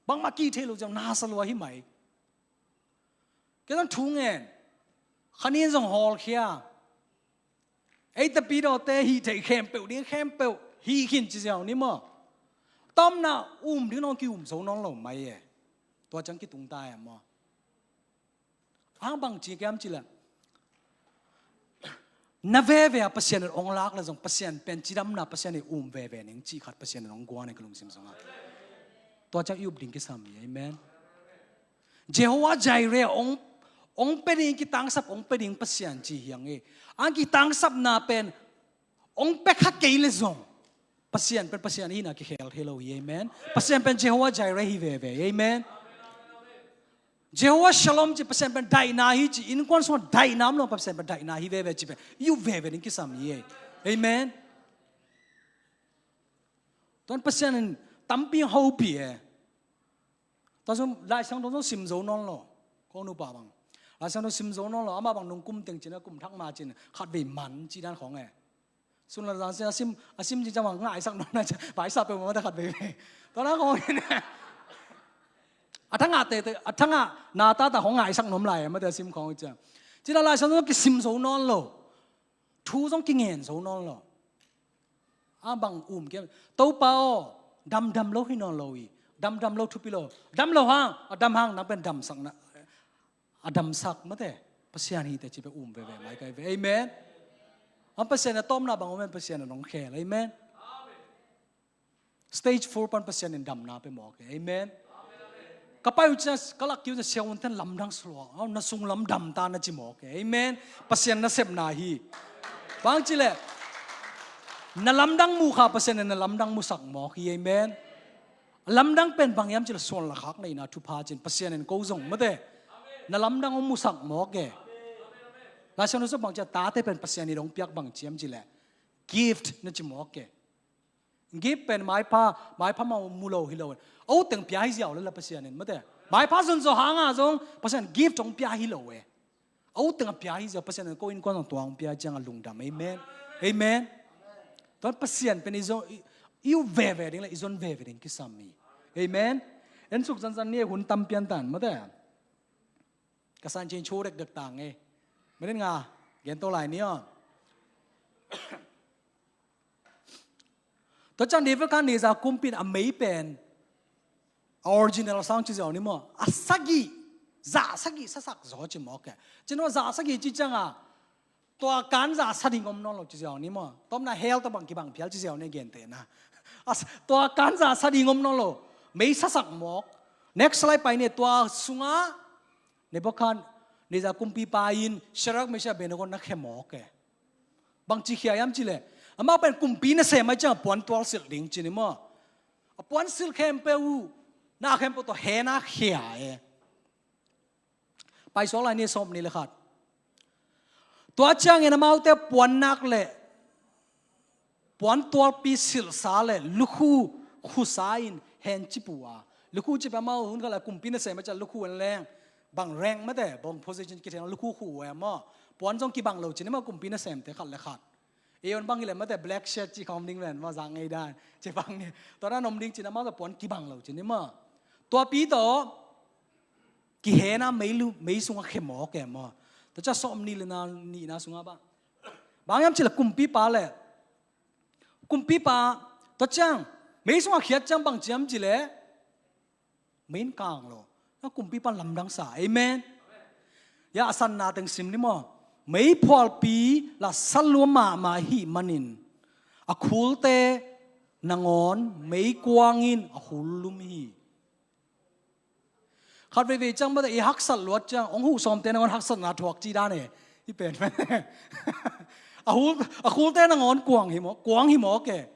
Bangma ki thei lo ciang na sa lo ahi mai. Kei zong thu ngen. Khanin zong hawlkhia. Ei tapidawte hih theih khempeuh ding khempeuh hih khin ci ziau ni maw. Tomna um ding nong ki um zo nawn lo mai e. Tua ciang kitung ta e maw. Ang bang ci kiam ci la. Na veve a Pasian in ong lak la zong Pasian pen cidamna Pasian in um veve ning ci khat Pasian in ong guan e ka lungsim zonga. Tua ciang i up ding kisam hi. Amen. Jehovah Jireh ong, ong pe ding kitangsap ong pe ding Pasian ci hiang e. Ang kitangsapna pen ong pe kha kei le zong Pasian pen Pasian hina kikhel thei lo hi. Amen. Pasian pen Jehovah Jireh hi veve. Amen. Jehovah Shalom ci Pasian pen daihna hi ci innkuan sungah daihna om lo Pasian pen daihna hi veve ci pen i up veve ding kisam hi. Amen. Tuan Pasian in tampi hopih e. Tua zong Lai Siangtho zong sim zo nawn lo. Kong nupa bang Lai Siangtho sim zo nawn lo. Amah bang nung kum teng cin a kum thak ma cin khat vei man ci dan khong e. Sun la zan sia sim a sim ci cang bang ngaisak nawn na ca vai sa pe ma ta khat vei vei. Tua na khong in a thanga te a thanga na ta ta khong ngaisak nawn lai ma ta sim khong ci. Ci la Lai Siangtho kisim zo nawn lo. Thu zong kingen zo nawn lo. A bang um kiam Topa aw damdam lo hi nawn lo hi. Damdam lo thupi lo. Dam lo hang a dam hang nang pen damsak na a damsak mate Pasian hi te ci pe um veve mai kai ve. Amen. Am Pasian a tomna bang om en Pasian a nong khel. Amen. Stage four pan Pasian in damna pe mawk e. Amen. Ka pai uh ciang ka lak kik uh ciang siavuante'n lamdang suak, au, na sung lamdam ta na ci mawk e. Amen. Pasian nasepna hi. Bang ci leh na lamdang mu kha Pasian in na lamdang musak mawk hi. Amen. Lamdang pen bang hiam ci leh suan lakhak neihna thupha cin Pasian in ko zong mate na lamdang hong musak mawk e. Lai Siangtho sung bang ci a, tate pen Pasian in hong piak bang ci hiam ci leh gift na ci mawk e. Gift pen maipha, maipha mah mu lo hi lo. A ut teng pia hi ziau lel a Pasian in mate. Maipha zon zaw hang a zong Pasian gift hong pia hi lo e. A ut teng a pia hi ziau, Pasian in ko innkuan zong tua hong pia ciang a lungdam. Amen. Amen. Tua Pasian pen i zon, i, i ut veve ding leh i zon veve ding kisam hi. Amen. En suk zanzan ni hun tam pian tan mate. Ka san cin chu dekdek tang e. Minit nga gen to lai ni aw. Tua ciang Nebuchadnezzar kumpi in a mei pen a original sang ci ziau ni maw, a sagih, za sagih sasak zaw ci mawk e. Ci no za sagih ci ciang a tua kan za sa ding om nawn lo ci ziau ni maw. Tawpna hell tawh bang kibang phial ci ziau ni a gentehna. A s-, tua kan za sa ding om nawn lo. Mei sasak mawk. Next slide pai ni. Tua sungah Nebuchadnezzar kumpipa in Shadrach, Meshach, Abednego na khia mawk e. Bangci khia hiam ci leh amau pen kumpi nasem ahih ciang a puan tual silh ding ci ni maw. A puan silh khempeuh uh, na khempeuh tawh hen a khia e. Pai suak lai ni, sawm ni le khat. Tua ciangin amaute puan nak leh puan tualpi silhsa leh lukhu khusa in hen ci pua. Lukhu ci pen amau hun khat leh kumpi nasem ahih ciang lukhu en leng bang rank mate, bang position kithei lukhu khu e maw. Puan zong kibang lo ci ni maw kumpi nasemte khat le khat. Ei un bang hi leh mate black shirt ci khawm ding ven maw, zang ngei dan ci bang ni. Tua dan om ding ci ni maw, tua puan kibang lo ci ni maw. Tuapi tawh kihen a mei lu, mei sungah khia mawk e maw. Tua ciang sawm ni le na, nihna sungah bang, bang hiam ci leh kumpipa leh, kumpipa, tua ciang mei sungah khiat ciang bang ci hiam ci leh mei in kang lo. Na kumpipa lamdang sa. Amen. Ya, a sanna teng sim ni maw. Meiphualpi lah sa lua mahmah ahih manin a khulte nangawn meikuang in a hul lum hi. Khat veivei ciang mate i haksat luat ciang hong huh sawmte nangawn haksatna thuak ci dan e. Hi pen a hul, a khulte nangawn kuang hi mawk, kuang hi mawk e.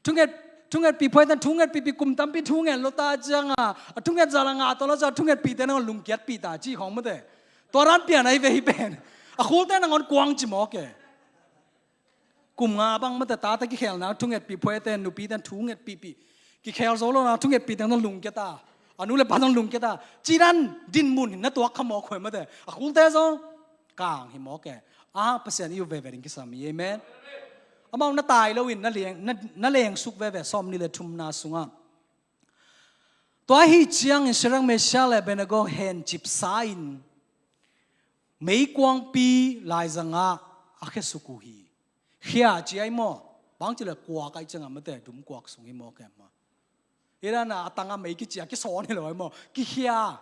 Thunget, thungetpih phuaiten thungetpihpih kum tampi thunget lo ta ciang a, a thunget zal a ngah tawh lo ciang a thungetpihte nangawn lungkiatpih ta ci khawng mate. Tua dan pian ahi ve hi pen. A khulte nangawn kuang ci mawk e. Kum nga bang mate tate kikhelna thungetpih phuaiten nupiten thungetpihpih. Kikhel zo lo na thungetpihte nangawn lungkia ta. A nu le pa nangawn lungkia ta. Ci dan dinmun hi na tuak kha mawk huai mate. A khulte zong kang hi mawk e. A, Pasian i ut veve ding kisam hi. Amen. Amau na tai lo in na leng, na, na lengsuk veve sawm ni le thumna sungah. Tua ahih ciangin Shadrach, Meshach le Abednego hen cipsa in meikuangpi laizangah a khiasuk uh hi. Khia ci ahi maw. Bang ci leh kuak ahi ciangah mate, dum kuak sung hi mawk e maw. Hi dan a, a tangah mei kici a kisawn hi lo ahi maw. Kikhia.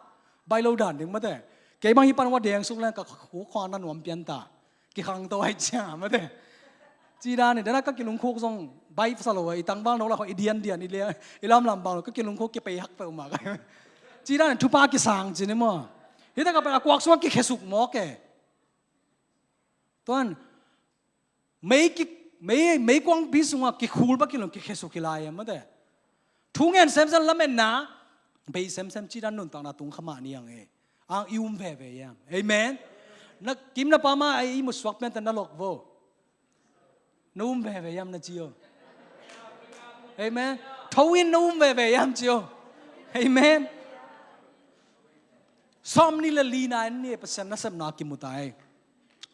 Baih lo dan ding mate. Kei bang hi pan ua dengsuk leng ka khuk khua na nuam pian ta. Kikhang to ahi ciangah mate. Ci dan hi, dan a ka kilungkhuk zong baih sa lo a, i tangval no lah i diandian, i lamlam bang lo, ka kilungkhuk kipei hak peuhmah ka. Ci dan hi, thupha kisang ci ni maw. Hi tak a pen a kuak sungah kikhiasuk mawk e. Tuan, mei ki, mei, meikuangpi sungah kikhul bek hi lo, kikhiasuk hi lai e mate. Thungen semsem, lametna bei semsem ci dan nuntakna tung kha mah ni ang e. Ang i um veve hiam. Amen. Na kim na pam a i musuak pian ta na lok vo. Na um veve hiam na ci o. Amen. Tho in na um veve hiam ci o. Amen. Sawm ni le lina in ni Pasian nasepna kimu ta e.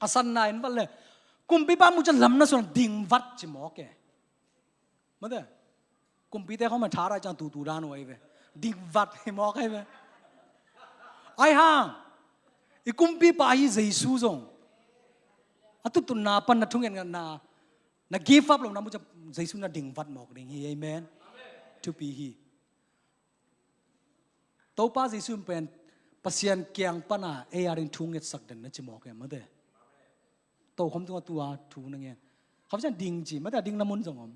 A sanna in vat le kumpipa mu ciang lamna suan ding vat ci mawk e. Mate. Kumpite khawng man tharai ciang tutu dan uh ahi ve. Ding vat hi mawk ahi ve. Ahi hang i kumpipa hi Jesu zong a tututna pan na thungetna, na give up lohna mu ciang Jesu na ding vat mawk ding hi. Amen. Thupi hi. Topa Jesu in pen Pasian kiang pana ei a ding thu ngetsak den na ci mawk e mate. Tokhom tungah tua thu na ngen. Kham ciang ding ci mate, a dingna mun zong om.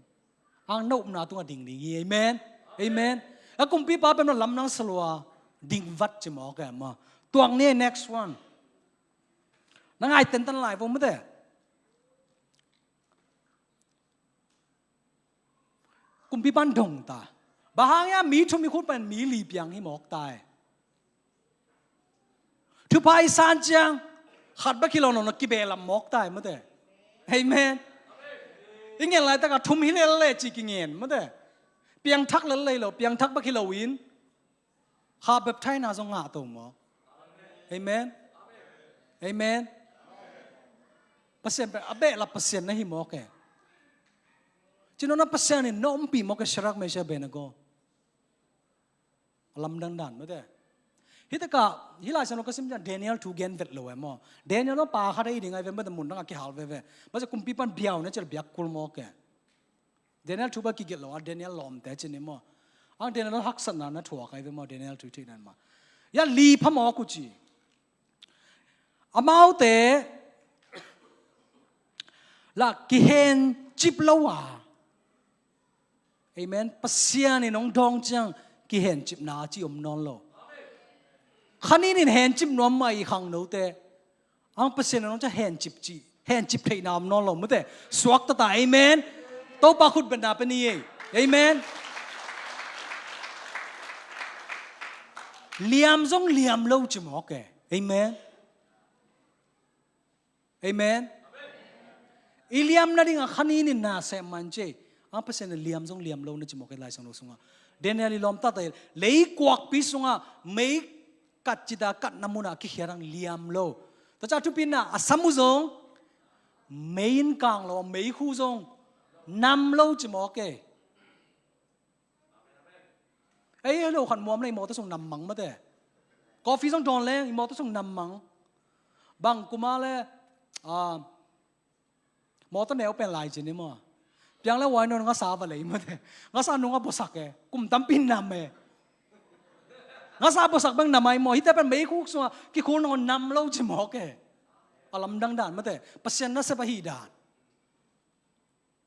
Ang na upna tungah ding ding hi. Amen. Amen. Ka kumpipa pen lamdang sa lua, ding vat ci mawk e maw. Tuang ni, next one. Na ngai tentan lai vo mate. Kumpipa in dong ta. Bang hang hiam? Mi thum i khut pan mi li piang hi mawk ta e. Thupha i san ciang khat bek hi lo, nong na kibehlap mawk ta e mate. Amen. I ngen laitak a thum hi lel le ci kingen mate. Piangthak lel lei lo, piangthak bek hi lo in. Kha baptise na zong ngah to mawk. Amen. Amen. Pasian pen a behlap Pasian na hi mawk e. Ci nong na Pasian in na ompih mawk e, Shadrach, Meshach, Abednego. A lamdang dan mate. Hi takah, hi Lai Siangtho ka sim ciang Daniel thu gen vet lo e maw. Daniel maw pa khat a hi ding a hi ve mate, mun dang a kihal veve. Mate kumpipa in biau na ci leh biak kul mawk e. Daniel thu bang kigelh lo a, Daniel lawmte ci ni maw. Ang Daniel haksatna na thuak a hi ve maw, Daniel thu i theih dan mah. Ya li pha mawk uh ci. Amaute lah kihencip lo a. Amen. Pasian in hong dawng ciang kihencipna ci om nawn lo. Kha nin in hencip nuam mah i khangnote. Ang Pasian in hong ciang hencip ci. Hencip theihna om nawn lo mate. Suakta ta. Amen. Topa khut betna pen hi ei. Amen. Liam zong liam lo ci mawk e. Amen. Amen. I liam nading a kha nin in na sem man ci. Ang Pasian in liam zong liam lo na ci mawk e Lai Siangtho sungah. Daniel i lawm tata i lei kuakpi sungah mei kat cita katna munah kikhiat ang liam lo. Tua ciang a thupina a sam uh zong mei in kang lo, mei khu zong nam lo ci mawk e. Ei, hello, khan muam le i mawtaw sung nam mang mate. Coffee zong dawn leng i mawtaw sung nam mang. Bang kuma le, ah, mawtaw neu pen lai ci ni maw. Piang le wai nawn ngasa va lei mate. Ngasa nung a bosak e. Kum tampi nam e. Ngasa bosak bang nam ai maw. Hite pen meikhuk sunga kikhul nong nam lo ci mawk e. A lamdang dan mate. Pasian nasep ahi dan.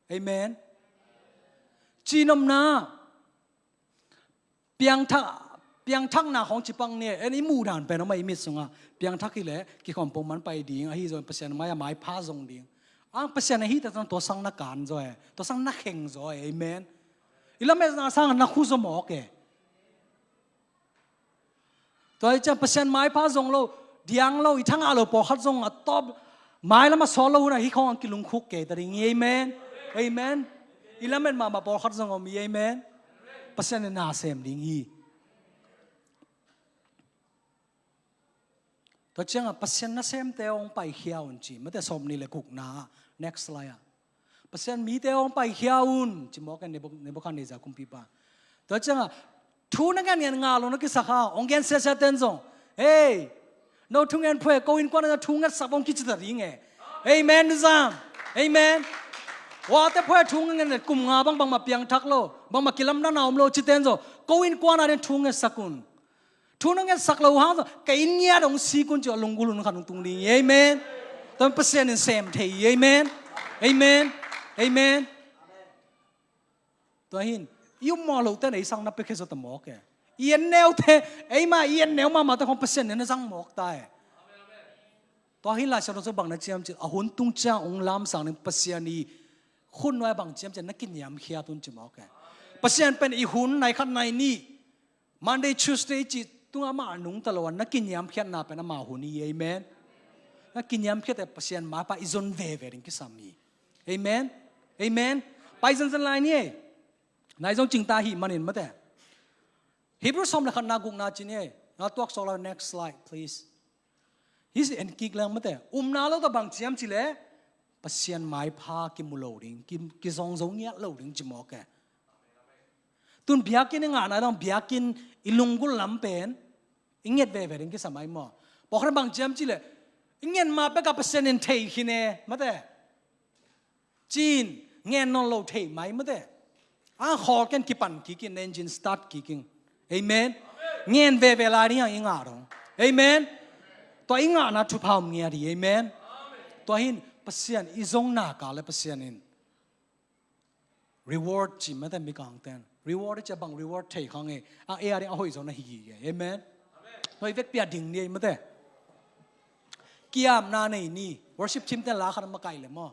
Amen. Cinomna. Piangthak, piangthakna khong ci pang ni. En i muh dan pen om a i mit sungah. Piangthak hi leh kikhawm pongman pai ding. Ahi zong Pasian mai a maipha zong ding. Ang Pasian ahi tak zong tua sang na kan zaw e. Tua sang na kheng zaw e. Amen. I lametna sang na khu zaw mawk e. Tua hi ciang Pasian maipha zong lo, diang lo, i thangah lo pawlkhat zong a tawp, mailam a sawt lo hunah hi khong ang kilungkhuk kei ta ding hi. Amen. Amen. I lamet mahmah pawlkhat zong om hi. Amen. Pasian in na sem ding hi. Tua ciangah Pasian nasemte hong paikhia un ci. Mate sawm nih le gukna. Next slide ah. Pasian mite hong paikhia un ci mawk e Nebu-, Nebuchadnezzar kumpipa. Tua ciangah thu na ngen ngen ngah lo na kisak a, hong gen siasia ten zong, hei, no thungen phuai, ko innkuan ah thu ngetsak vong kici ta ding e. Amen nuzam. Amen. Wate phuai thu ngen ngen kum nga bang bangmah piangthak lo, bangmah kilamdanna om lo ci ten zong, ko innkuan ah den thu ngetsak un. Thu na ngetsak lo hang zong ka inn ngiat hong sik un ci a lunggulh hun khat hong tung ding hi. Amen. Tua Pasian in sem thei hi. Amen. Amen. Amen. Tua hin i um mawh loh ten ei sang na piakhia zaw ta mawk e. I en neute, eima i en neu mahmahte khong Pasian in na zang mawk ta e. Tua hin Lai Siangtho sung bang na ciam cih a hun tung ciang hong lamsang ding Pasian i hun nuai bang ciam cih na kiniamkhiat un ci mawk e. Pasian pen i hun nai khat nai nih Monday, Tuesday cih tungah amah a nungta lo a na kiniamkhiatna pen ama hun hi. Amen. Na kiniamkhiat e Pasian maipa i zon veve ding kisam hi. Amen. Amen. Pai zanzan lai ni e. Nai zong cingta hi manin mate. Hebrew sawm le khatna gukna ci ni e. Na tuak sawk lai, next slide please. Hih en kik leng mate. Umna lo ta bang ciam ci leh Pasian maipha kimu lo ding, ki, kizong zo ngiat lo ding ci mawk e. Tun biakinn i ngah nai dong biakinn i lunggulh lam pen i nget veve ding kisam ai maw. Pawlkhat bang ciam ci leh i nget ma pek a Pasian in thei khin e mate. Cin ngen nawn lo thei mai mate. A khawl ken kipan kik in, engine start kik in. Amen. Ngen veve lai ding ang i ngah dong. Amen. Tua i ngahna thupha om ngiat hi. Amen. Tua hin Pasian i zong nak leh Pasian in Reward ci mate, mikangten reward i cia bang reward thei kha nge. A ei a ding a hoih zaw na hi gige. Amen. Noi vekpi a ding ni ei mate. Kiamna nei ni. Worship team ten la khat a makaih le maw,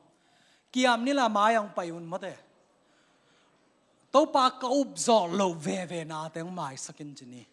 kiam ni la mai ang pai un mate. Topa ka up zawh loh veve na teng maisak in ci ni.